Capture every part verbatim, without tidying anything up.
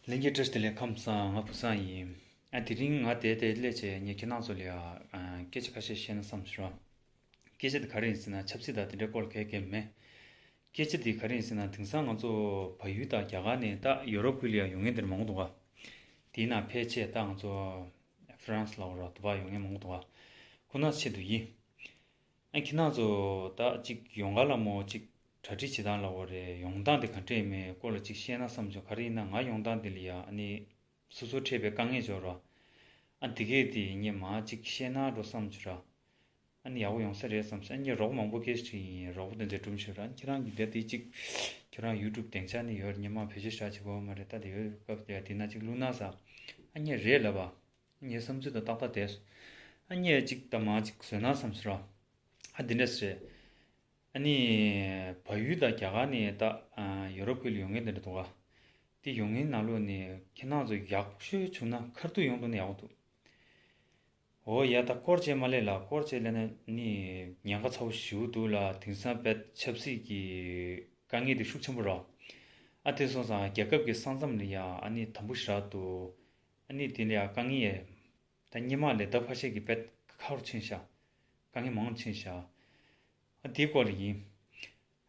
ལྷན་རྒྱས་བཀྲ་ཤིས་བདེ་ལེགས། ཁམས་བཟང་། ང་བུ་བཟང་ཡིན། ཨ་དེ་རིང་ང་དེ་དེ་སླེབས་བྱས་ངས་ཁྱེད་རང་ཚོ་ལ་ཡ་ཨ་སྐད་ཆ་ཁ་ཤས་བཤད་ན་བསམ་ཞུ་ར། སྐད་ཆ་དེ་ག་རེ་ཡིན་ཟེར་ན་ཆབ་སྲིད་དང་དེ་འདྲའི་སྐོར་ལ་གའི་གའི་མེད། སྐད་ཆ་དེ་ག་རེ་ཡིན་ཟེར་ན་དེང་སང་ང་ཚོ་བལ་ཡུལ་དང་རྒྱ་གར་ནས་ད་ཡོ་རོབ་ཁུལ་ལ་ཡ་ཡོང་མཁན་དེ་འདྲ་མང་པོ་འདུག་ག་དེའི་ནང་ཕལ་ཆེར་ད་ང་ཚོ་ཧྥ་རན་སི་ལ་འོ་ར་དུ་བ་ཡོང་མཁན་མང་པོ་འདུག་ག་ཁོ་ན་ཆེད་དུ་ཡིན། ཨ་ཁྱེད་རང་ཚོ་ད་ཅིག་ཡོང་ག་ལ་མོ་ཅིག་གྲ་སྒྲིག་བྱེད་སྟངས་ལ་འོ་རེད། ཡོང་སྟངས་དེ་ག་འདྲས་མེད་སྐོར་ལ་ཅིག་བཤད་ན་བསམ་བྱུང་། ག་རེ་ཡིན་ན་ང་ཡོང་སྟངས་དེ་ལ་ཡ་ཨ་ནི་སོ་སོ་འཕྲད་པའི་དཀའ་ངལ་འབྱོར་ར། ཨ་དེ་གས་དེ་ངས་མ་ཅིག་བཤད་ན་འགྲོ་བསམ་བྱུང་ར། ཨ་ནི་ཡག་པོ་ཡོང་ས་རེད་བསམ་སོང་། ཨ་ངས་རོགས་པ་མང་པོ་སྐད་ཆ་དྲིས་ཡིན། རོགས་པ་དེ་ཚོས་སྒྲུང་ཞུས་ར། ཁྱེད་རང་གི་དེ་དེ་ཅིག་ཁྱེད་རང་ཡུ་ཊུབ་སྡིངས་ཆ་ནི་ཡོད་རེད། ཉི་མ་བེད་སྤྱོད་བྱ་བྱེད་དགོས་མ་རེད། ད་དེ་ཡོད་སྐབས་དེ་དེ་ན་ཅིག་བླུགས་ན་ས། ཨ་ངས་རེད་ལབ་པ། ངའི་བསམ་ཚུལ་དང་ཏག་ཏག་བསྡད་སོང་། ཨ་ངས་ཅིག་ད་མ་ཅིག་བཟོས་ན་བསམ་སོང་ར། ཨ་འདི་འདྲ་ཟེར། ཨ་ནི་བལ་ཡུལ་དང་རྒྱ་གར་ནས་ད་ཡོ་རོབ་ཁུལ་ལ་ཡོང་མཁན་དེ་འདྲ་འདུག་ག་དེ་ཡོང་མཁན་ནང་ལོགས་ནས་ཁྱེད་རང་ཚོ་ཡག་ཤོས་བྱུང་ན་ཁ་ཐུག་ཡོང་ཐུབ་ན་ཡག་པོ་འདུག་འོ་ཡ། ད་སྐོར་བྱས་མ་སླེབས་ལ། སྐོར་བྱས་སླེབས་ན་ནི་ཉེན་ཁ་ཚ་པོ་ཞེ་པོ་འདུག་ལ། དེང་སང་དཔེ་ཆབ་སྲིད་ཀྱི་དཀའ་ངལ་དེ་ཤུགས་ཆེན་པོ་རེད། ཨ་དེ་སོང་ཙང་རྒྱལ་ཁབ་ཀྱི་ས་མཚམས་ལ་ཡ་ཨ་ནི་དམ་པོ་ཞེ་དྲག་འདུག་ཨ་ནི་དེ་ལ་ཡ་དཀའ་ངལ་ཡ། ད་སྔོན་མ་ལས་ལྡབ་ཁ་ཤས་ཀྱིས་དཔེ་ཁག་པོ་ཕྱིན་ཤག་དཀའ་ངལ་མང་པོ་ཕྱིན་ཤག་ཨ་དེའི་སྐོར་ལ་ཡིན།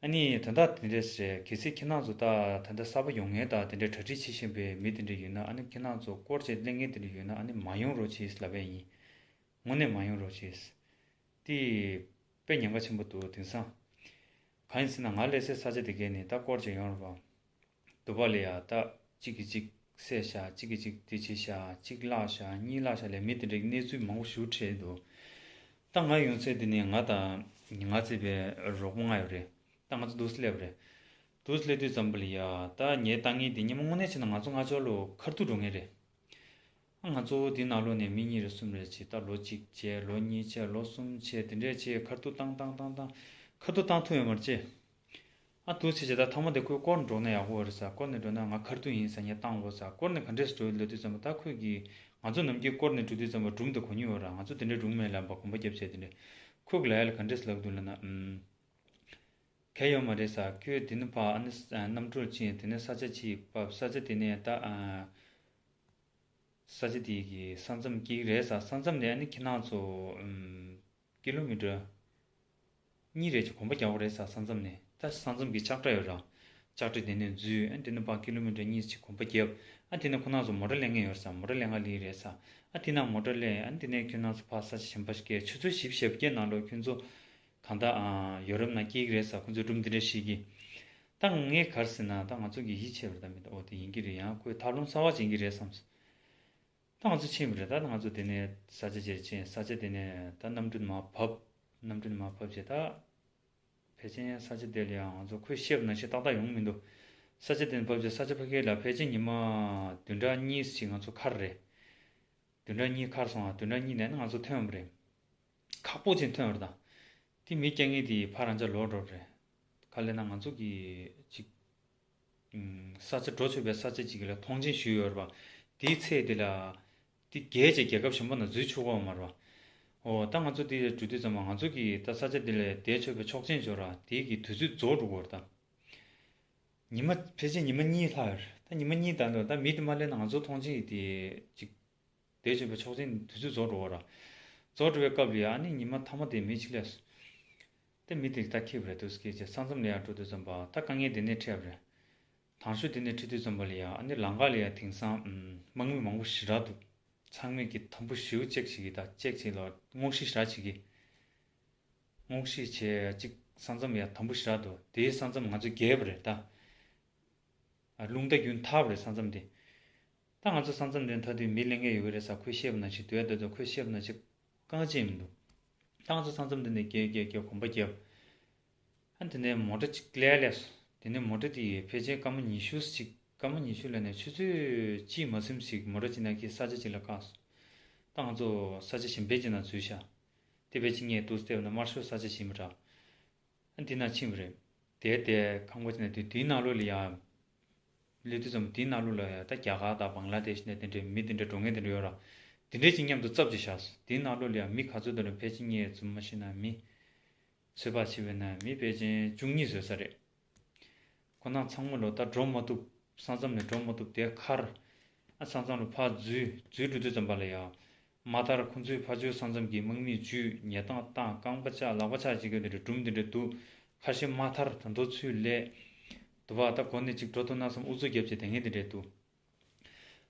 ཨ་ནི་ད་ལྟ་དེ་འདྲས་རེད། གལ་སྲིད་ཁྱེད་རང་ཚོ་ད་ད་ལྟ་གསར་པ་ཡོང་མཁན་དང་དེ་འདྲའི་གྲ་སྒྲིག་བྱེད་བཞིན་པའི་མི་དེ་འདྲ་ཡོད་ན། ཨ་ནི་ཁྱེད་རང་ཚོ་སྐོར་བྱས་སླེབས་མཁན་དེ་འདྲ་ཡོད་ན་ཨ་ནི་མ་ཡོང་རོགས་བྱེད་ལབ་པ་ཡིན། དངོས་གནས་མ་ཡོང་རོགས་བྱེད། དེ་དཔེ་ཉེན་ཁ་ཆེན་པོ་འདུག་དེང་སང་། གང་ཡིན་ཟེར་ན་ང་སླེབས་སའི་ས་ཆ་དེ་གས་ནས་ད་སྐོར་བྱས་ཡོང་རོགས་པ། དུ་བ་ལ་ཡ་ད་གཅིག་གིས་གཅིག་བསད་བཞག་གཅིག་གིས་གཅིག་དེ་བྱས་བཞག་གཅིག་བརླགས་བཞག་གཉིས་བརླགས་བཞག་ལས་མི་དེ་འདྲའི་གནས་ཚུལ་མང་པོ་ཞིག་འཕྲད་འདུག་ད་ང་ཡོང་ཚད་འདི་ནས་ང་དང་ང་བརྩེ་བའི་རོགས་པ་ལྔ་ཡོད་རེད། ད་ང་ཚོ་འདུག་སེ་སླེབས་རེད། འདུག་སེ་སླེབས་དུས་ཙམ་པ་ལ་ཡ་ད་ངའི་ལྟ་ངན་འདི་སྔོན་མ་དངོས་གནས་བྱས་ན་ང་ཚོ་སྔ་ཕྱོགས་ལ་ཁ་ཐུག་འགྲོ་མཁན་རེད། ང་ཚོ་འདི་ནང་ལོགས་ནས་མི་གཉིས་རེ་གསུམ་རེ་བྱས། ད་ལོ་གཅིག་བྱས་ལོ་གཉིས་བྱས་ལོ་གསུམ་བྱས་དེ་འདྲས་བྱས་ཁ་ཐུག་བཏང་བཏང་བཏང་བཏང་ཁ་ཐུག་བཏང་ཐུབ་ཡོད་མ་རེད་ཅེ། ཨ་འདུག་བྱས་བྱས་ད་ཐ་མ་དེ་ཁོས་སྐོར་འགྲོ་ན་ཡག་པོ་རེད་ཟེར། སྐོར་ནས་འགྲོ་ན་ང་ཁ་ཐུག་ཡིན་ཟེར། ངས་བཏང་དགོས་ཟེར། སྐོར་ནས་ག་འདྲས་འགྲོ་ཡོད་ལབ་དུས་ཙམ་པ་ད་ཁོས་ཀྱིས་ང་ཚོ་ནམ་རྒྱུན་སྐོར་ནས་འགྲོ་དུས་ཙམ་པ་སྒྲུང་དེ་གོ་མྱོང་ཡོད་ར། ང་ཚོ་དེ་འདྲའི་སྒྲུང་མེད་ལབ་པ་གོམ་པ་རྒྱབ་བྱས་དེ་འདྲས། ཁོས་ལབ་ཡ་ལ་ག་འདྲས་ལབ་འདུག་ལབ་ན་ཨམ། གལ་ཡོད་མ་རེད་ཟེར། ཁྱོད་དེ་ནས་ཕར་ཨ་ནི་གནམ་གྲུར་ཕྱིན། དེ་ནས་ས་ཆ་གཅིག་བབས། ས་ཆ་དེ་ནས་ད་ཨ། ས་ཆ་དེ་གི་ས་མཚམས་སྐྱེལ་གྱི་རེད་ཟེར། ས་མཚམས་དེ་ཨ་ནི་ཁྱེད་རང་ཚོ་ཨམ། ཀི་ལོ་མི་ཊར་གཉིས་རེ་ཅིག་གོམ་པ་རྒྱག་དགོས་རེད་ཟེར། ས་མཚམས་ནས་ད་ས་མཚམས་ཀྱི་ལྕགས་དྲ་ཡོད་ར། ལྕགས་དྲ་དེ་ནས་འཛུལ། ཨ་དེ་ནས་ཕར་ཀི་ལོ་མི་ཊར་གཉིས་ཅིག་གོམ་པ་བརྒྱབ། ཨ་དེ་ནས་ཁོ་རང་ཚོ་མོ་ཊ་ལེན་མཁན་ཡོད་ཟེར། མོ་ཊ་ལེན་ག་སླེབས་རེད་ཟེར། ཨ་དེ་ན་མོ་ཊ་ལེན། ཨ་དེ་ནས་ཁྱེད་རང་ཚོ་ཕར་ས་ཆ་གཞན་པ་ཞིག་སྐྱེལ། ཆུ་ཚོད་བཞི་བཅུ་ཞེ་བརྒྱད་ནང་ལོགས་ཁྱོད་ཚོ་གང་ལྟར་ཨ་ཡོ་རོབ་ནང་སྐྱེལ་གྱི་རེད་ཟེར། ཁོ་ཚོས་སྒྲུང་འདི་འདྲ་བཤད་ཀྱི། ད་ངས་ག་རེ་ཟེར་ན་ད་ང་ཚོ་གི་ཡིད་ཆེས་པ་རེད། ད་མི་ད་འོ་དེ་ཡིན་གྱི་རེད། ཡང་ཁོས་ཐབས་ལམ་གསར་པ་སྦྱོང་གི་རེད་བསམ། ད་ང་ཚོ་ཕྱིན་པ་རེད། ད་ང་ཚོ་དེ་ནས་ས་ཆ་ཅིག་ཕྱིན། ས་ཆ་དེ་ནས་ད་གནམ་གྲུ་མར་བབས། གནམ་གྲུ་མར་བབས་བྱས་ད་ཕལ་ཆེར་ས་ཆ་དེ་ལ་ཡང་ང་ཚོ་ཁོས་བཤད་པ་ནང་བཞིན་ཏག་ཏག་ཡོང་མི་འདུག་ས་ཆ་དེ་ནས་བབས་བྱས་ས་ཆ་ཕ་གི་ལ་ཕལ་ཆེར་ཉི་མ་བདུན་ཕྲག་གཉིས་ཅིག་ང་ཚོ་འཁོར་རེད། བདུན་ཕྲག་གཉིས་འཁོར་སོང་ང་། བདུན་ཕྲག་གཉིས་ནས་ང་ཚོ་ཐོན་པ་རེད། ཁག་པོ་ཅིག་ཐོན་པ་རེད། ད་དེ་མི་རྐྱང་ངེས་དེ་ཕར་རང་ཅག་ལོག་འགྲོ་རེད། ག་ལབ་ན་ང་ཚོ་གི་ཅིག་ས་ཆ་འགྲོ་ཆོག་པའི་ས་ཆ་ཅིག་ལ་མཐོང་མཆན་ཞུས་ཡོད་རེད་པ། དེའི་ཚེ་དེ་ལ་དེ་བརྒལ་བྱས་རྒྱལ་ཁབ་གཞན་པ་ནང་འཛུལ་ཆོག་གི་ཡོད་མ་རེད་པ། འོ་ད་ང་ཚོ་དེ་འགྲོ་དུས་ཙམ་པ་ང་ཚོ་གི་ད་ས་ཆ་དེ་ལ་བསྡད་ཆོག་པའི་ཆོག་མཆན་འབྱོར་ར། དེ་གི་དུས་ཚོད་རྫོགས་འགྲོ་གི་ཡོད་རེད་ད། ཉི་མ་ཕལ་ཆེར་ཉི་མ་གཉིས་ལྷག་ཡོད་རེད། ད་ཉི་མ་གཉིས་ད་འདོད་ད་མི་དེ་མ་སླེབས་ན་ང་ཚོ་མཐོང་མཆན་གྱི་དེ་ཅིག་བསྡད་ཆོག་པའི་ཆོག་མཆན་དུས་ཚོད་རྫོགས་འགྲོ་གི་ཡོད་ར། རྫོགས་འགྲོ་བའི་སྐབས་ལ་ཡ་ཨ་ནི་ཉི་མ་མཐའ་མ་དེ་མི་གཅིག་སླེབས་སོང་། དེ་མི་དེ་ད་འཁྱེར་བ་རེད། དུས་སྐད་ཅིག་ས་མཚམས་ལ་ཡ་འགྲོ་དུས་ཙམ་པ་ད་དཀའ་ངལ་དེ་ནས་འཕྲད་པ་རེད། དང་ཤོས་དེ་ནས་འཕྲད་དུས་ཙམ་པ་ལ་ཡ་ཨ་ནི་ལམ་ཁ་ལ་ཡ་དེང་སང་ཨམ་དམག་མི་མང་པོ་ཞེ་དྲག་འདུག་ཚང་མས་ཀྱི་དམ་པོ་ཞེ་པོ་ཅིག་བྱེད་ཀྱི། ད་ཅིག་བྱེད་ལ་སྔོག་བཤེར་ཞེ་དྲག་བྱེད་ཀྱི། སྔོག་བཤེར་བྱས་ཅིག་ས་མཚམས་ཡ་དམ་པོ་ཞེ་དྲག་འདུག་དེའི་ས་མཚམས་ང་ཚོ་བརྒལ་བ་རེད་ད། ཨ་རླུང་རྟ་རྒྱུན་ཐག་པ་རེད་ས་མཚམས་དེ། ད་ང་ཚོ་ས་མཚམས་དེ་མཐའ་དུས་མི་ལེན་མཁན་ཡོད་ཀྱི་རེད་ཟེར། ཁོས་བཤད་པ་ནང་བཞིན་སྡོད་སྡོད་སྡོད་ཁོས་བཤད་པ་ནང་བཞིན་རྐང་ཅིག་མི་འདུག་ད་ང་ཚོ་ས་མཚམས་དེ་ནས་བརྒལ་བརྒལ་བརྒལ་གོམ་པ་བརྒྱབ། ཨ་དེ་ནས་མོ་ཊ་གཅིག་སླེབས་སླེབས་སོང་། དེ་ནས་མོ་ཊ་དེ་ཕལ་ཆེར་སྐར་མ་ཉི་ཤུ་ཅིག་སྐར་མ་ཉི་ཤུ་ལ་ནས་ཆུ་ཚོད་གཅིག་མ་ཟིན་ཞིག་མོ་ཊ་གཅིག་ནང་གི་ས་ཆ་གཅིག་ལ་བཀག་སོང་། ད་ང་ཚོ་ས་ཆ་གཞན་པའི་གཅིག་ནང་འཛུལ་ཤག་དེ་བས་ཅིག་ངས་འདུག་སེ་བལྟས་པ་ན་དམར་ཤོག་ས་ཆ་ཞིག་ཡིན་པ་འདྲ། ཨ་འདི་ན་ཕྱིན་པ་རེད། དེ་དེ་ཁང་པ་ཅིག་ནས་དེ་དེའི་ནང་ལོགས་ལ་ཡ། སླེབས་དུས་ཙམ་དེའི་ནང་ལོགས་ལ་ཡ་ད་རྒྱ་གར་དང་བང་ལ་དེ་ཤི་ནས་དེ་འདྲའི་མི་དེ་འདྲ་འགྲོ་མཁན་དེ་འདྲ་ཡོད་ར། དེ་འདྲའི་ཅིག་མཉམ་དུ་ཙབ་ཅིག་བཞག་སོང་། དེའི་ནང་ལོགས་ལ་ཡ་མི་ག་ཚོད་དེ་འདྲ་ཕལ་ཆེར་ངས་རྫུན་མ་བཤད་ན་མི། ཚོད་དཔག་བྱས་པ་ན་མི་ཕལ་ཆེར་བཅུ་གཉིས་བཟོས་ས་རེད། ཁོ་ན་ཚང་མ་ལོ་ད་འགྲོ་མ་ཐུབ། ས་མཚམས་ནས་འགྲོ་མ་ཐུབ་དེ་ཁར། ཨ་ས་མཚམས་ལ་ཕར་འཛུལ་འཛུལ་འགྲོ་དུས་ཙམ་པ་ལ་ཡ། མ་མཐར་ཁོ་ཚོའི་ཕར་ཕྱོགས་ས་མཚམས་ཀྱི་དམག་མིས་འཇུས་ཉལ་ཐང་བཏང་རྐང་པ་བཅག་ལག་པ་བཅག་བྱེད་མཁན་དེ་འདྲ་སྒྲུང་དེ་འདྲ་འདུག་ཁ་ཤས་མ་མཐར་ད་དུང་ཚུར་སླེབས། དུ་བ་ད་གོ་ནས་ཅིག་འགྲོ་ཐུབ་ན་བསམ་ཨུ་ཚུགས་རྒྱབ་བྱས་དེ་ངས་དེ་འདྲ་འདུག་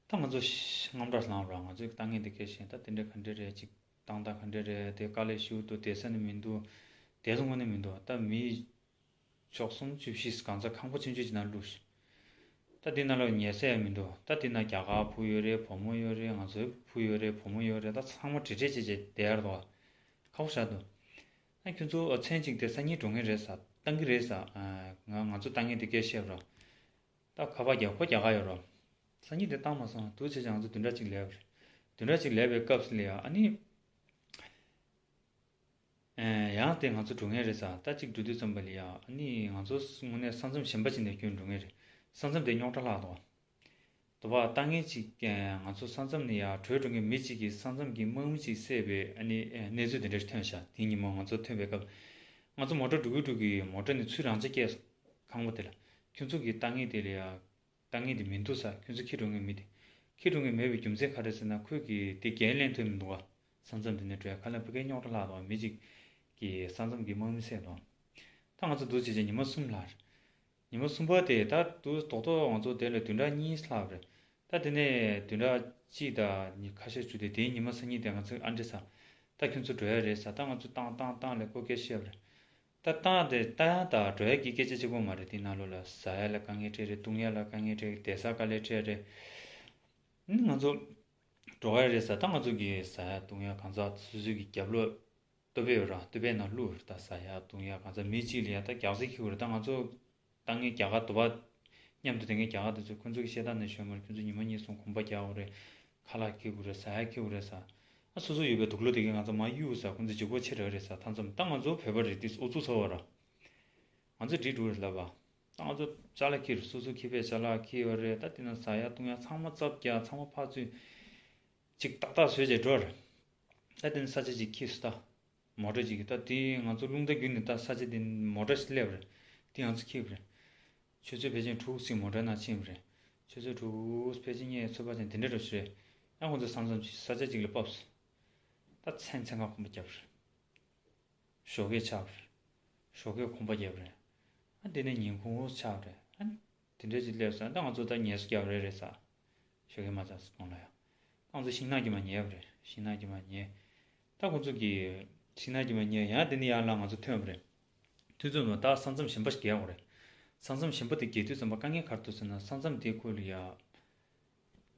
ད་ང་ཚོ་ཤ་དངངས་སྐྲག་ལངས་ར། ང་ཚོས་ལྟ་ངན་དེ་སྐད་བཤད། ད་དེ་འདྲ་ག་འདྲ་རེད། ཅིག་བཏང་ད་ག་འདྲ་རེད། དེ་དཀའ་ལས་ཞེ་པོ་འདུག་བསྡད་ས་ནི་མི་འདུག་བསྡད་ས་དངོས་གནས་མི་འདུག་ད་མི་བཅུ་གསུམ་བཅུ་བཞི་གང་ཚ་ཁང་པ་ཆུང་ཆུང་ཅིག་ནང་བླུགས་ཤིག་ད་དེ་ནང་ལ་ཉལ་ས་ཡང་མི་འདུག་ད་དེ་ན་རྒྱ་གར་བུ་ཡོད་རེད། བུ་མོ་ཡོད་རེད། ང་ཚོའི་བུ་ཡོད་རེད། བུ་མོ་ཡོད་རེད། ད་ཚང་མ་བྲེལ་བྲེལ་བྱེད་བྱེད་བསྡད་ཡར་འདུག་ཁག་པོ་ཞིག་འདུག་ད་ཁྱོད་ཚོ་མཚན་གཅིག་དེ་སང་ཉིན་འགྲོ་ངེས་རེད་ཟེར། བཏང་གི་རེད་ཟེར། ང་ང་ཚོ་ལྟ་ངན་དེ་སྐད་བཤད་རོགས། ད་ཁ་པར་རྒྱག་ཁོ་རྒྱ་གར་ཡོད་རོ། སང་ཉིན་དེ་བཏང་མ་སོང་། འདུག་བྱས་ཀྱང་ང་ཚོ་བདུན་ཕྲག་གཅིག་ལས་པ་རེད། བདུན་ཕྲག་གཅིག་ལས་པའི་སྐབས་ལ་ཡ་ཨ་ནི། ཡང་དེ་ང་ཚོ་འགྲོ་ངེས་རེད་ཟེར། ད་གཅིག་འགྲོ་དུས་ཙམ་པ་ལ་ཡ་ཨ་ནི་ང་ཚོ་དངོས་གནས་ས་མཚམས་གཞན་པ་ཅིག་ནས་སྐྱོད་འགྲོ་ངེས་རེད། ས་མཚམས་དེ་རྙོག་དྲ་ལྷག་འདུག་དུ་བ་ལྟ་ངན་ཅིག་ང་ཚོ་ས་མཚམས་ནས་ཡ་བྲོས་འགྲོ་མཁན་མི་གཅིག་གིས་ས་མཚམས་ཀྱི་དམག་མི་གཅིག་བསད་པའི་ཨ་ནི་གནས་ཚུལ་དེ་འདྲ་ཞིག་ཐོན་ཤག་དེ་ཉིན་མོ་ང་ཚོ་ཐོན་པའི་སྐབས། ང་ཚོ་མོ་ཊ་འགྲོ་གི་འགྲོ་གི་མོ་ཊ་ནས་ཚུར་རང་ཅག་སྐྱེལ་ཁང་པ་དེ་ལ། ཁྱོད་ཚོ་གི་ལྟ་ངན་དེ་ལ་ཡ། ལྟ་ངན་དེ་མི་འདུག་ཟེར། ཁྱོད་ཚོ་འཁྱེར་འགྲོ་མཁན་མི་དེ། འཁྱེར་འགྲོ་མཁན་མེད་པའི་རྒྱུ་མཚན་ག་རེ་ཟེར་ན། ཁོས་གི་དེ་འགན་ལེན་ཐུབ་མི་འདུག་བ། ས་མཚམས་དེ་ནས་བྲོས་ཁ་ལ་ཕ་གིའི་རྙོག་དྲ་ལྷག་འདུག་བ། མི་གཅིག་གིས་ས་མཚམས་ཀྱི་དམག་མི་བསད་འདུག་ད་ང་ཚོ་འདུག་བྱས་བྱས་ཉི་མ་གསུམ་ལྷག་རེད། ཉི་མ་གསུམ་པ་དེ་ད་དུ་རྡོག་རྡོག་ང་ཚོ་དེ་ལ་བདུན་ཕྲག་གཉིས་ལྷག་རེད། ད་དེ་ནས་བདུན་ཕྲག་གཅིག་དང་ཉི་ཁ་ཤས་བཅུ་དེ་དེའི་ཉི་མ་སང་ཉིན་དེ་ང་ཚོས་ཨ་འདྲེ་ཟ། ད་ཁྱོད་ཚོ་འགྲོ་ཡ་རེད་ཟ། ད་ང་ཚོ་བཏང་བཏང་བཏང་ལས་ཀོ་སྐད་བཤད་པ་རེད། ད་བཏང་དེ་ད་ཡང་ད་འགྲོ་ཡ་གི་སྐད་ཆ་གཅིག་པོ་མ་རེད། དེ་ནང་ལོགས་ལ་ཟ་ཡ་ལ་དཀའ་ངལ་འཕྲད་རེད། བཏུང་ཡ་ལ་དཀའ་ངལ་འཕྲད་རེད། བསྡད་ས་དཀའ་ལས་འཕྲད་རེད། ང་ཚོ་འགྲོ་ག་རེད་ཟ། ད་ང་ཚོ་གི་ཟ་ཡ་བཏུང་ཡ་གང་ཟག་སོ་སོའི་གི་རྒྱབ་ལོགས་ལྟོ་ཕད་ཡོད་ར། ལྟོ་ཕད་ནང་བླུགས་རེད། ད་ཟ་ཡ་བཏུང་ཡ་གང་ཟག་མི་གཅིག་ལ་ཡ་ད་རྒྱག་ས་ཁྱེར་དགོས་རེད། ད་ང་ཚོ་ད་ངས་རྒྱ་གར་དུ་བ་མཉམ་དུ་དེ་ངས་རྒྱ་གར་དུ་ཚོ་ཁོ་ཚོ་གི་བཤད་སྟངས་ནས་ཞོན་མར་ཁོ་ཚོ་ཉི་མ་གཉིས་གསུམ་གོམ་པ་རྒྱག་དགོས་རེད། ཁ་ལག་འཁྱེར་དགོས་རེད། ཟ་ཡ་འཁྱེར་དགོས་རེད་ཟ། ཨ་སོ་སོ་ཡོད་པའི་དུག་ལོག་དེ་གས་ང་ཚོ་མ་གཡུག་ཟ། ཁོ་ཚོ་ལྗིད་ཁོག་ཆེ་དྲགས་རེད་ཟ། མཐའ་མཚམས་ད་ང་ཚོ་བོད་པ་རེད། དེ་ཨུ་ཚུགས་ཚ་བ་ར། ང་ཚོ་འགྲིག་འགྲོ་རེད་ལབ་པ། ད་ང་ཚོ་ཅ་ལག་འཁྱེར། སོ་སོ་འཁྱེར་བའི་ཅ་ལག་འཁྱེར་ཡོད་རེད། ད་དེ་ན་ཟ་ཡ་བཏུང་ཡ་ཚང་མ་རྩབ་རྒྱག་ཚང་མ་ཕར་ཚུར་ཅིག་ཏག་ཏག་བཟོས་བྱས་འགྲོ་རེད། ད་དེ་ནས་ས་ཆ་ཅིག་འཁྱེར་སོང་། ད་མོ་ཊ་ཅིག་གིས་ད་དེ་ང་ཚོ་རླུང་རྟ་བརྒྱུད་ནས་ད་ས་ཆ་དེ་མོ་ཊ་ཞིག་སླེབས་པ་རེད། དེ་ང་ཚོ་འཁྱེར་བ་རེད། ཆུ་ཚོད་ཕལ་ཆེར་དྲུག་ཙམ་མོ་ཊ་ནང་ཕྱིན་པ་རེད། ཆུ་ཚོད་དྲུག་ཕལ་ཆེར་ཉལ་ཚོད་དཔག་ཅན་དེ་འདྲ་འདྲ་ཞིག་རེད། ཡང་ཁོང་ཚོ་ས་མཚམས་ཅིག་ས་ཆ་ཅིག་ལ་བབས་སོང་། ད་མཚན་མཚན་གང་གོམ་པ་བརྒྱབ་པ་རེད། ཞོགས་ཀས་ཆགས་པ་རེད། ཞོགས་ཀས་གོམ་པ་བརྒྱབ་པ་རེད། ཨ་དེ་ནས་ཉིན་གུང་ཆགས་པ་རེད། ཨ་དེ་འདྲ་ཅིག་སླེབས་སོང་། ད་ང་ཚོ་ད་ངལ་གསོ་རྒྱག་རེ་རེད་ཟ། ཞོགས་ཀས་མ་ཆགས་སོང་ལ་ཡ། ད་ང་ཚོ་ཤིང་ནགས་ཀྱི་མ་ཉལ་བ་རེད། ཤིང་ནགས་ཀྱི་མ་ཉལ། ད་ཁོང་ཚོ་གིས་ཤིང་ནགས་ཀྱི་མ་ཉལ། ཡང་དེ་ནས་ཡར་ལ་ང་ཚོ་ཐོན་པ་རེད། དུས་ཚོད་ནང་ད་ས་མཚམས་གཞན་པ་ཞིག་བརྒལ་དགོས་རེད། ས་མཚམས་གཞན་པ་དེ་བརྒལ་དུས་ཙམ་པ་དཀའ་ངལ་ག་རེ་འདུག་ཟེར་ན། ས་མཚམས་དེ་ཁུལ་ལ་ཡ།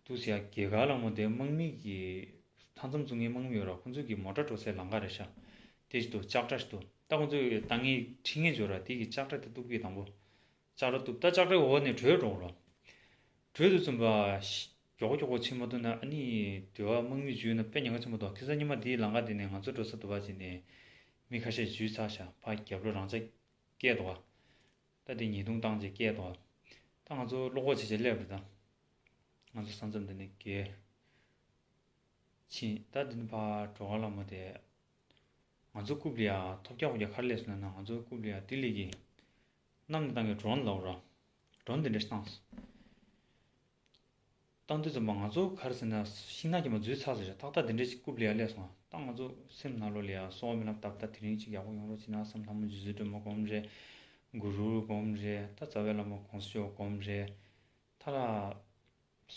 དུས་ཡ་རྒྱ་གར་ལ་མོ་དེ་དམག་མི་གི་མཐའ་མཚམས་བཙུགས་མཁན་དམག་མི་ཡོད་ར། ཁོང་ཚོ་གི་མོ་ཊ་འགྲོ་སའི་ལམ་ཁ་རེད་ཤག་དེ་ཞིག་འདུག་ལྕགས་དྲ་ཞིག་འདུག་ད་ཁོང་ཚོས་ལྟ་ངན་ཁྲིད་མཁན་ཡོད་ར། དེ་གི་ལྕགས་དྲ་དེ་གཏུབ་ཀྱི་དང་པོ། ལྕགས་དྲ་གཏུབ། ད་ལྕགས་དྲའི་འོག་ནས་བྲོས་འགྲོ་ར། བྲོས་དུས་ཙམ་པ་ཤི- མགྱོགས་པོ་མགྱོགས་པོ་ཕྱིན་མ་ཐུབ་ན་ཨ་ནི་དེ་བ་དམག་མི་འཇུས་ན་དཔེ་ཉེན་ཁ་ཆེན་པོ་འདུག་ཁ་སང་ཉི་མ་དེའི་ལམ་ཁ་དེ་ནས་ང་ཚོ་འགྲོ་ས་དུ་བ་ཅིག་ནས་མི་ཁ་ཤས་འཇུས་ཚར་ཤག་ཕར་རྒྱབ་ལོགས་རང་ཅག་སྐད་འདུག་བ། ད་དེ་ཉེས་རྡུང་བཏང་རྗེས་སྐད་འདུག་བ། ད་ང་ཚོ་བློ་ཁོག་བྱས་བྱས་སླེབས་རེད་ད། ང་ཚོ་ས་མཚམས་འདི་ནས་བརྒལ་ཕྱིན། ད་འདི་ནས་ཕར་འགྲོ་ག་ལ་མོ་དེ། ང་ཚོ་རྐུབ་ལ་ཡ་ཐོབ་རྒྱག་ཧོབ་རྒྱག་ག་རེ་སླེབས་སོང་ལབ་ན། ང་ཚོ་རྐུབ་ལ་ཡ་ལྡི་ལི་གི་གནམ་ནས་བཏང་གི་ཌོ་རོན་ལབ་ར། ཌོ་རོན་དེ་འདྲ་ཞིག་བཏང་སོང་། བཏང་དུས་ཙམ་པ་ང་ཚོ་ག་རེ་ཟེར་ན་ཤིང་ནགས་ཀྱི་མ་འཛུལ་ཚར་ཟེར། ཏག་ཏག་དེ་འདྲ་ཞིག་རྐུབ་ལ་ཡ་སླེབས་སོང་། ད་ང་ཚོ་སེམས་ནང་ལོགས་ལ་ཡ་གསོལ་བ་སྨོན་ལམ་བཏབ། ད་དེ་རིང་ཅིག་ཡག་པོ་ཡོང་རོགས་བྱེད་ན་བསམ། ལྷ་མོ་རྗེ་བཙུན་སྒྲོལ་མ་སྒོམ་རེད། གུ་རུ་སྒོམ་རེད། ད་རྩ་བའི་བླ་མ་གོང་ས་མཆོག་སྒོམ་རེད། ད་ལ་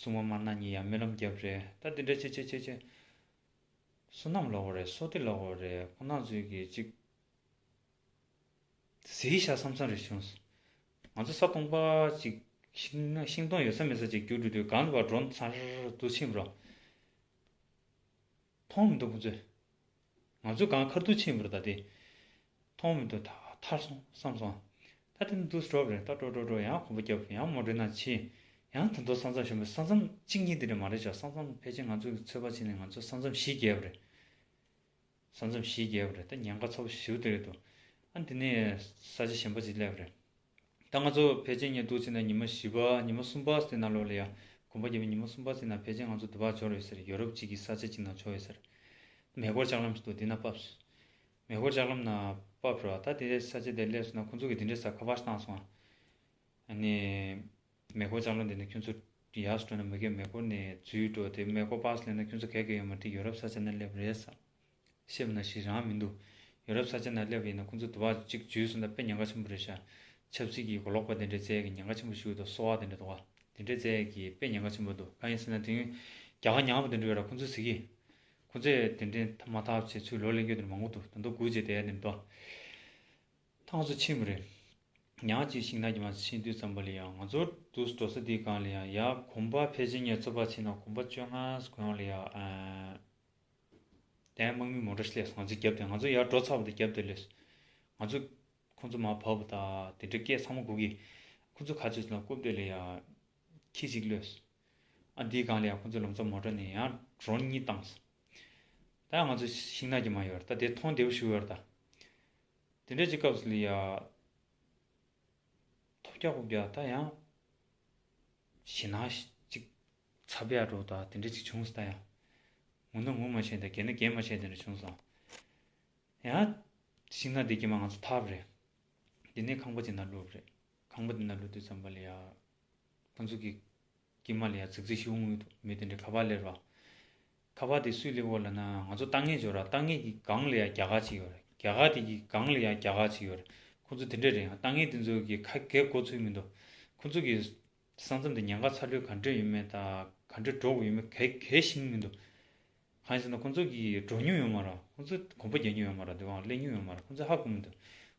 སྲུང་མ་དམར་ནག་གཉིས་ཡ་སྨོན་ལམ་བརྒྱབ་རེད། ད་དེ་འདྲ་བྱས་བྱས་བྱས་བྱས། བསོད་ནམས་ལབ་དགོས་རེད། བསོད་བདེ་ལབ་དགོས་རེད། ཁོང་རྣམ་ཚོས་ཀྱིས་ཅིག་ཟིག་ཤ་བསམ་བསམ་རེ་བྱུང་། ང་ཚོ་ས་སྟོང་པ་ཅིག་ཤིང་ཤིང་སྡོང་ཡོད་ས་མེད་ས་ཅིག་རྒྱུགས་འགྲོ་དུས་གང་དུ་བ་ཌོ་རོན་ཚར་དུ་ཕྱིན་པ་ར། མཐོང་མི་འདུག་ཁོ་ཚོས། ང་ཚོ་གང་ཁར་ཐུག་ཕྱིན་པ་རེད། ད་དེ་མཐོང་མི་འདུག་ད་ཐར་སོང་བསམ་སོང་། ད་དེ་འདུག་སེ་འགྲོ་བ་རེད། ད་འགྲོ་འགྲོ་འགྲོ་ཡང་གོམ་པ་བརྒྱབ། ཡང་མོ་ཊའི་ནང་ཕྱིན། ཡང་ད་དུང་ས་མཚམས་གཞན་པ། ས་མཚམས་གཅིག་གཉིས་དེ་འདྲ་མ་རེད་ཤག་ས་མཚམས་ཕལ་ཆེར་ང་ཚོ་གི་ཚོད་དཔག་བྱས་ནས་ང་ཚོ་ས་མཚམས་བཞི་བརྒལ་བ་རེད། ས་མཚམས་བཞི་བརྒལ་བ་རེད། ད་ཉེན་ཁ་ཚ་པོ་ཞེ་པོ་དེ་རེད་འདུག་ཨ་དེ་ནས་ས་ཆ་གཞན་པ་ཅིག་སླེབས་པ་རེད། ད་ང་ཚོ་ཕལ་ཆེར་ཉལ་འདུག་བྱས་ན་ཉི་མ་བཞི་པ་ཉི་མ་གསུམ་པ་དེ་ནང་ལོགས་ལ་ཡ། གོམ་པ་བརྒྱབ་པའི་ཉི་མ་གསུམ་པ་ཟེར་ན་ཕལ་ཆེར་ང་ཚོ་དུ་བ་འབྱོར་ཡོད་ས་རེད། ཡོ་རོབ་གཅིག་གི་ས་ཆ་གཅིག་ནང་འབྱོར་ཡོད་ས་རེད། མེ་འཁོར་ལྕགས་ལམ་ཞིག་འདུག་དེ་ནང་བབས་སོང་། མེ་འཁོར་ལྕགས་ལམ་ནང་བབས་ར། ད་དེ་ས་ཆ་དེ་སླེབས་སོང་ན་ཁོང་ཚོ་གིས་དེ་འདྲའི་ས་ཁ་པར་བཏང་སོང་ཨ། ཨ་ནི། མེ་འཁོར་ལྕགས་ལམ་དེ་ནས་ཁྱོད་ཚོ་ཡར་སུ་འགྲོ་ན་མ་གི་མེ་འཁོར་ནས་འཛུལ་འགྲོ་དེ་མེ་འཁོར་པཱ་སི་ལེན་ན་ཁྱོད་ཚོ་ག་གེ་ཡོད་མ་རེད། ཡོ་རོབ་ས་ཆ་ན་སླེབས་རེད་ས། ཤེས་པ་ན་ཞིག་རང་མི་འདུག་ཡོ་རོབ་ས་ཆ་ན་སླེབས་ཡིན་ན་ཁོང་ཚོ་དུ་བ་གཅིག་འཇུས་སོང་ད་དཔེ་ཉེན་ཁ་ཆེན་པོ་རེད་ཤག་ཆབ་སྲིད་ཀྱི་གོ་ལོག་པ་དེ་འདྲས་བཙལ་གི་ཉེན་ཁ་ཆེན་པོ་ཞིག་འདུག་གསོ་བ་དེ་འདྲས་འདུག་བ། དེ་འདྲས་བཙལ་གི་དཔེ་ཉེན་ཁ་ཆེན་པོ་འདུག་གང་ཡིན་ཟེར་ན་དེ་རྒྱ་གར་ཉག་པ་དེ་འདྲས་ཡོད་ར་ཁོང་ཚོ་ཟེར་གི། ཁོང་ཚོས་དེ་འདྲས་མ་ཐག་བྱས་ཚུར་ལོག་ལེན་རྒྱུ་དེ་མང་པོ་འདུག་ད་དུང་སྒུག་བྱས་བསྡད་ཡ་དེ་འདུག་ད་ང་ཚོ་ཕྱིན་པ་རེད། ཉག་གཅིག་ཤིང་ནགས་ཀྱི་མ་ཕྱིན་དུས་ཙམ་པ་ལ་ཡང་ང་ཚོ་དུས་འགྲོ་ས་དེའི་སྒང་ལ་ཡང་ཡར་གོམ་པ་ཕལ་ཆེར་ངས་ཚོད་དཔག་བྱས་ན་གོམ་པ་བཅོ་ལྔ་གོ་ཡང་ལ་ཡང་། དེ་དམག་མི་མོ་ཊ་སླེབས་ང་ཚོའི་རྒྱབ་དེ་ང་ཚོ་ཡར་འགྲོ་ཚར་བ་དེ་རྒྱབ་དེ་སླེབས། ང་ཚོ་ཁོང་ཚོ་མར་བབས་པ་དང་དེ་འདྲའི་སྐད་ཚང་མ་གོ་གི། ཁོང་ཚོ་ཁ་ཆེ་ཚོ་ལ་རྐུབ་སྟེགས་ལ་ཡ་ཁྱི་གཅིག་གློད། ཨ་འདིའི་སྒང་ལ་ཡ་ཁོང་ཚོ་ལམ་སང་མོ་ཊ་ནས་ཡང་ཌོ་རོན་གཉིས་བཏང་སོང་། ད་ཡང་ང་ཚོ་ཤིང་ནགས་ཀྱི་མ་ཡོད་རེད་ད་དེ་མཐོང་བདེ་པོ་ཞིག་ཡོད་རེད་ད། དེ་འདྲའི་ཅིག་སྐབས་སུ་ལ་ཡ། ཐོབ་རྒྱག་ཁོབ་རྒྱག་ད་ཡང་། ཞེད་སྣང་ཅིག་ཚ་བ་ཡག་འགྲོ་ད་དེ་འདྲ་ཅིག་བྱུང་སོང་ད་ཡང་། ངུ་ན་ངུ་མ་ཤེས་ད་གད་ན་གད་མ་ཤེས་དེ་འདྲ་བྱུང་སོང་། ཡང་། ཤིང་ནགས་དེ་དཀྱིལ་མ་ང་ཚོ་ཐར་བ་རེད། དེ་ནས་ཁང་པ་ཅིག་ནང་བླུགས་པ་རེད། ཁང་པ་དེ་ནང་བླུགས་དུས་ཙམ་པ་ལ་ཡ། ཁོང་ཚོ་གི་དཀྱིལ་མ་ལ་ཡ་རྫིག་རྫིག་ཤིག་འོང་གི་འདུག་མི་དེ་འདྲ་ཁ་པར་སླེབས་ར། ཁ་པར་དེ་སུས་སླེབས་པ་ལབ་ན་ང་ཚོ་ལྟ་མཁན་ཅིག་ཡོད་ར། ལྟ་མཁན་གྱི་སྒང་ལ་ཡ་རྒྱ་གར་ཅིག་ཡོད་རེད། རྒྱ་གར་དེ་གི་སྒང་ལ་ཡ་རྒྱ་གར་ཅིག་ཡོད་རེད། ཁོང་ཚོ་དེ་འདྲ་རེད། ལྟ་མཁན་དེ་ཚོ་གི་ཁ་སྐད་གོ་ཚོད་མི་འདུག་ཁོང་ཚོ་གི་ས་མཚམས་དེ་ཉེན་ཁ་ཚ་ལོས་ག་འདྲ་ཡོད་མེད་དང་ག་འདྲ་འགྲོ་དགོས་ཡོད་མེད་ག་ག་ཤེས་མི་འདུག་གང་ཡིན་ཟེར་ན་ཁོང་ཚོ་གིས་འགྲོ་མྱོང་ཡོད་མ་རེད། ཁོང་ཚོ་གོམ་པ་རྒྱག་མྱོང་ཡོད་མ་རེད། དེ་བང་སླེབས་མྱོང་ཡོད་མ་རེད། ཁོང་ཚོ་ཧ་གོ་མི་འདུག་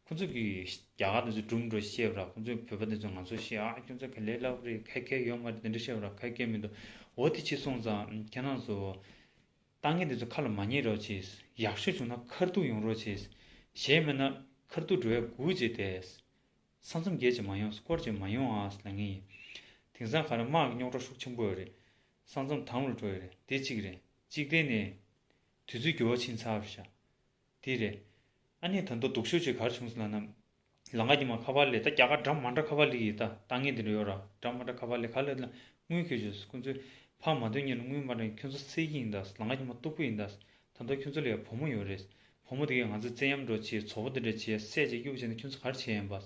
ཁོང་ཚོ་གིས་རྒྱ་གར་དེ་ཚོ་སྒྲུང་འགྲོ་བཤད་པ་ར། ཁོང་ཚོས་བོད་པ་དེ་ཚོ་ང་ཚོ་བཤད་ཨ་ཁྱོད་ཚོ་ག་ལེ་ལབ་རེད། ཁ་སྐད་ཡོད་མ་རེད། དེ་འདྲ་བཤད་པ་ར། ཁ་སྐད་མི་འདུག་འོ་དེ་ཕྱིན་སོང་ཙང་ཁྱེད་རང་ཚོ་ལྟ་མཁན་དེ་ཚོ་ཁ་ལ་མ་ཉན་རོགས་བྱེད། ཡག་ཤོས་བྱུང་ན་ཁ་ཐུག་ཡོང་རོགས་བྱེད། གཞན་མིན་ན་ཁ་ཐུག་འགྲོ་བའི་སྒུག་བྱས་ཏེ། ས་མཚམས་བརྒལ་ཅིག་མ་ཡོང་སྐོར་ཅིག་མ་ཡོང་ཨ་ལབ་མཁན་ཡིན། དེང་སང་ག་རེ་དམག་གི་རྙོག་དྲ་ཤུགས་ཆེན་པོ་ཡོད་རེད། ས་མཚམས་དམ་ལ་འགྲོ་ཡོད་རེད། དེ་གཅིག་རེད། གཅིག་དེ་ནས་དུས་ཚོད་འགྱུར་བ་ཕྱིན་ཚར་བ་ཤག་དེ་རེད། ཨ་ནི་ད་དུང་སྡུག་ཤོས་ཅིག་ག་རེ་བྱུང་སོང་ལབ་ན། ལམ་ཁ་དཀྱིལ་མ་ཁ་པར་སླེབས། ད་རྒྱ་གར་འདྲ་མ་འདྲ་ཁ་པར་སླེབས་ཀྱི་ཡིན། ད་ལྟ་མཁན་དེ་འདྲ་ཡོད་ར། འདྲ་མ་འདྲ་ཁ་པར་སླེབས། ག་ལབ་ན་དངུལ་ཁྱེར་བྱོས། ཁོང་ཚོས་ཕར་མ་ཐོན་སྔོན་ལ་དངུལ་མ་སྤྲད། ཁྱོད་ཚོ་བསད་ཀྱི་ཡིན་ད། ལམ་ཁ་དཀྱིལ་མ་སྟུག་པོ་ཡིན་ད། ད་ལྟ་ཁྱོད་ཚོ་ལ་ཡ་བུ་མོ་ཡོད་རེད། བུ་མོ་དེ་གས་ང་ཚོ་བཙན་གཡེམ་འགྲོ་བྱེད། བཙོག་པ་དེ་འདྲ་བྱེད། བསད་བྱེད་གཡུག་བྱེད་ན་ཁྱོད་ཚོ་ག་རེ་བྱེད་ཡིན་པ།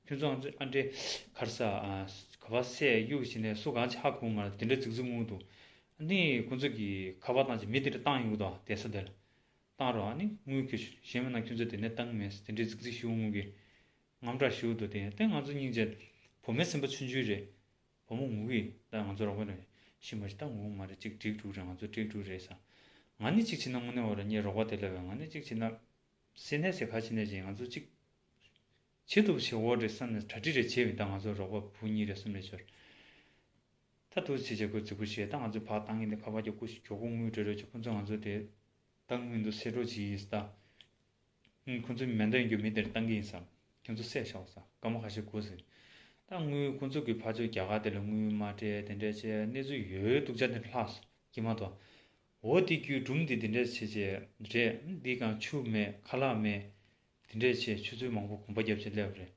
ཁྱོད་ཚོ་ང་ཚོ་ཨ་འདྲས་ག་རེ་ཟ་ཨ། ག་པར་བསད་གཡུག་བྱེད་ནས་སུ་གང་བྱེད་ཧ་གོ་མ་རེད། དེ་འདྲ་རྫིག་རྫིག་ངུ་འདུག་ཨ་ནི་ཁོང་ཚོ་གིས་ཁ་པར་བཏང་བྱས་མི་དེ་འདྲ་བཏང་ཡོང་གི་འདུག་བསྡད་ས་དེ་ལ། བཏང་རོགས། ཨ་ནི་དངུལ་ཁྱེར་ཤོག་གཞན་མིན་ན་ཁྱོད་ཚོ་དེ་ནས་བཏང་མེད། དེ་འདྲའི་རྫིག་རྫིག་ཞུ་འོང་གི། དངངས་སྐྲག་ཞུ་འདུག་དེ་ཡང་ད་ང་ཚོ་སྙིང་རྗེ། བུ་མོའི་སེམས་པ་ཆུང་ཆུང་རེད། བུ་མོ་ངུ་གི་ད་ང་ཚོ་རོགས་པ་རེད། ཤི་མ་ཤི་ད་ངུ་མ་རེད། ཅིག་འགྲིག་འགྲོ་རེད། ང་ཚོ་འགྲིག་འགྲོ་རེད་ས། ང་ནི་ཅིག་བྱེད་ན་དངོས་གནས་འོ་ར་ངའི་རོགས་པ་དེ་ལབ་པས། ང་ནི་ཅིག་བྱེད་ན། སེ་ནས་སེ་ཁ་ཕྱི་ནས་ཅིག་ང་ཚོ་ཅིག་བྱེད་ཐུབ་བྱེད་འོ་རེད་བསམ་ནས་གྲ་སྒྲིག་རེ་བྱས་པས། ད་ང་ཚོ་རོགས་པ་བུ་གཉིས་རེ་གསུམ་རེ་ཤོར། ད་དུ་བྱེད་བྱེད་ཁོས་རྫིག་པོ་བྱས། ད་ང་ཚོས་ཕར་བཏང་གིན་དེ་ཁ་པར་རྒྱག་ཁོ་ཞིག་མགྱོགས་པོ་དངུལ་སྤྲོད་རོགས་བྱེད། ཁོ་ཚོས་ང་ཚོ་དེ་བཏང་མི་འདུག་བསད་རོགས་བྱེད་ཡིན་ད། ཁོ་ཚོས་མེ་མདའ་ཡོད་རྒྱུ་མི་དེར་བཏང་གི་ཡིན་ས། ཁྱོད་ཚོ་བསད་བཞག་ས་སྐར་མ་ཁ་ཤས་སྒུག་ཟེར། ད་དངུལ་ཁོ་ཚོ་གིས་ཕར་ཕྱོགས་རྒྱ་གར་དེ་ལ་དངུལ་མ་སྤྲད། དེ་འདྲ་བྱས་གནས་ཚུལ་ཡོད་སྡུག་ཅག་དེ་ལྷག་སོང་ཀྱི་མ་གཏོགས། འོ་དེ་རྒྱུའི་སྒྲུང་དེ་དེ་འདྲ་བྱས་བྱས་རེད། འདི་གང་ཆུ་མེད་ཁ་ལག་མེད། དེ་འདྲ་བྱས་ཆུ་ཚོད་མང་པོ་གོམ་པ་བརྒྱབ་བྱས་སླེབས་པ་རེད།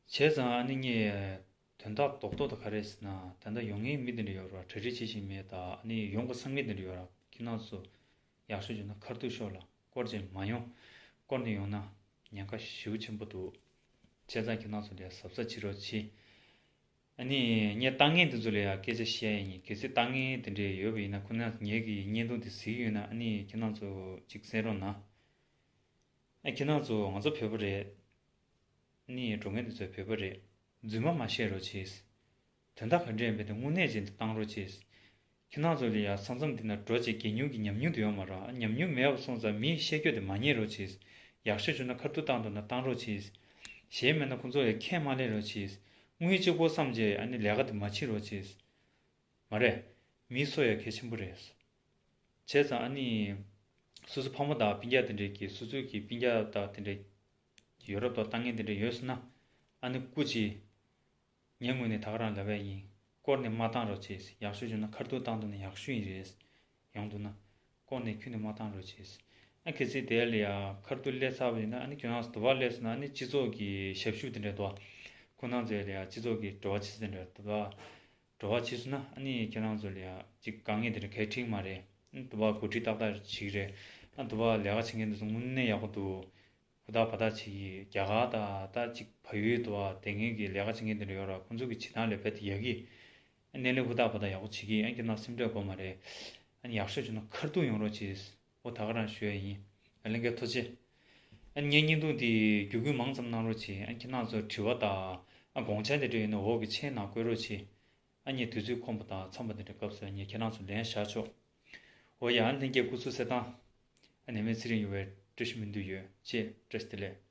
བྱས་ཙང་ཨ་ནི་ངས་དོན་དག་རྡོག་རྡོག་དེ་ག་རེ་ཟེར་ན། ད་ལྟ་ཡོང་མཁན་མི་དེ་འདྲ་ཡོད་རེད་བ། གྲ་སྒྲིག་བྱེད་བཞིན་མེད་ད། ཨ་ནི་ཡོང་དགོས་བསམ་མཁན་དེ་འདྲ་ཡོད་རེད། ཁྱེད་རང་ཚོ་ཡག་ཤོས་བྱུང་ན་ཁ་ཐུག་ཤོག་ལ་སྐོར་ཅིག་མ་ཡོང་། སྐོར་ནས་ཡོང་ན་ཉེན་ཁ་ཞེ་པོ་ཆེན་པོ་འདུག་བྱས་ཙང་ཁྱེད་རང་ཚོ་ལ་གཟབ་གཟབ་བྱེད་རོགས་བྱེད། ཨ་ནི་ངས་ལྟ་མཁན་དེ་ཚོ་ལ་ཡང་སྐད་ཆ་བཤད་ཡ་ཡིན། གལ་སྲིད་ལྟ་མཁན་དེ་འདྲས་ཡོད་པ་ཡིན་ན་ཁོ་ན་ངེད་ཀྱི་བརྙན་ཐུང་དེ་གཟིགས་ཡོད་ན་ཨ་ནི་ཁྱེད་རང་ཚོ་ཅིག་གསན་རོགས་གནང་། ཨ་ཁྱེད་རང་ཚོ་ང་ཚོ་བོད་པ་རེད། ཨ་ནི་འགྲོ་མཁན་དེ་ཚོ་བོད་པ་རེད། རྫུན་མ་མ་བཤད་རོགས་བྱེད། དོན་དག་ག་འདྲས་ཡིན་པ་དེ་དངོས་གནས་ཅན་དུ་བཏང་རོགས་བྱེད། ཁྱེད་རང་ཚོ་ལ་ཡང་ས་མཚམས་འདི་ན་འགྲོ་བྱེད་གད་སྙིགས་ཀྱི་ཉམས་མྱོང་དེ་ཡོད་མ་རེད། ཉམས་མྱོང་མེད་པ་སོང་ཙང་མིའི་བཤད་རྒྱུ་དེ་མ་ཉན་རོགས་བྱེད། ཡག་ཤོས་བྱུང་ན་ཁ་ཐུག་བཏང་འདུག་ན་བཏང་རོགས་བྱེད། གཞན་མེད་ན་ཁོང་ཚོ་ཡང་ཁས་མ་ལེན་རོགས་བྱེད། དངུལ་གཅིག་པོ་བསམ་བྱས་ཨ་ནི་ལས་ཀ་དེ་མ་བྱེད་རོགས་བྱེད། མ་རེད། མིའི་སྲོག་ཡང་གལ་ཆེན་པོ་རེད། བྱས་ཙང་ཨ་ནི། སོ་སོ་ཕ་མ་དང་སྤུན་ཀྱག་དེ་འདྲས་ཀྱིས་སོ་སོའི་གི་སྤུན་ཀྱག་དང་དེ་འདྲས། ཡོ་རོབ་དང་ལྟ་མཁན་དེ་འདྲས་ཡོད་སོང་ན། ཨ་ནི་སྐུ་མཁྱེན། ངའི་ངོས་ནས་ད་ག་རང་ལབ་ཡ་ཡིན། སྐོར་ནས་མ་བཏང་རོགས་བྱེད། ཡག་ཤོས་བྱུང་ན་ཁ་ཐུག་བཏང་འདུག་ན་ཡག་ཤོས་ཡིན་རེད། ཡོང་འདུག་ན། སྐོར་ནས་ཁྱོན་ནས་མ་བཏང་རོགས་བྱེད། ཨ་གལ་སྲིད་དེ་ལ་ཡ་ཁ་ཐུག་སླེབས་ཚར་བ་ཡིན་ན་ཨ་ནི་ཁྱོད་རང་ཚོ་དུ་བ་སླེབས་སོང་ན་ཨ་ནི་སྤྱི་ཚོགས་ཀྱི་ཞབས་ཞུ་དེ་འདྲ་འདུག་ཁོ་རང་ཚོའི་ལ་ཡ་སྤྱི་ཚོགས་ཀྱི་འབྲེལ་བ་བྱེད་ས་དེ་འདྲ་འདུག་ག་འགྲོ་བ་བྱས་སོང་ན་ཨ་ནི་ཁྱེད་རང་ཚོ་ལ་ཡ་གཅིག་དཀའ་ངལ་དེ་འདྲ་གལ་འཕྲད་མ་རེད། ཨ་དུ་བ་འགོ་ཁྲིད་ཏག་ཏག་ཅིག་རེད། ཨ་དུ་བ་ལས་ཀ་བྱེད་མཁན་དེ་ཚོ་དངོས་གནས་ཡག་པོ་འདུག་ཧུར་ཐག་བ་ཐག་བྱེད་ཀྱི་རྒྱ་གར་དང་ད་གཅིག་ བལ་ཡུལ་དུ་བ་དེ་སྔོན་གྱི་ལས་ཀ་བྱེད་མཁན་དེ་འདྲ་ཡོད་ར། ཁོང་ཚོ་གི་བྱེད་སྟངས་ལས་རྦད་དེ་ཡག་གི། ཨ་ནི་ལས་ཧུར་ཐག་པ་དང་ཡག་པོ་བྱེད་ཀྱི། ཨ་ནི་ཁྱེད་རང་སེམས་ཁྲལ་དགོས་མ་རེད། ཨ་ནི་ཡག་ཤོས་བྱུང་ན་ཁ་ཐུག་ཡོང་རོགས་གྱིས། འོ་ད་ག་རང་ཞུ་ཡ་ཡིན། ཨ་ལྷན་རྒྱས་ཐུགས་རྗེ་ཆེ། ཨ་ནི་ངའི་བརྙན་ཐུང་འདི་བརྒྱུད་སྐུལ་མང་ཙམ་གནང་རོགས་གྱིས། ཨ་ནི་ཁྱེད་རང་ཚོ་དྲི་བ་དང་། ཨ་དགོངས་འཆར་དེ་འདྲ་ཡོད་ན་འོག་གི་མཆན་ནང་བཀོད་རོགས་གྱིས། ཨ་ནི་དུས་ཚོད་ཁོམ་པ་དང་འཚམས་པ་དེ་འདྲ་སྐབས་སུ་ཨ་ནི་ཁྱེད་རང་ཚོ་ལན་བཞག་ཆོག་འོ་ཡ། ཨ་ལྷན་རྒྱས་སྐུ་གཟུགས་གསལ་ཐང་། ཨ་ནི་མེ་ཚེ་རིང་ཡོང་བའི་བཀྲ་ཤིས་སྨོན་འདུན་ཡོད། ཅེས་བཀྲ་ཤིས་བདེ་ལེགས།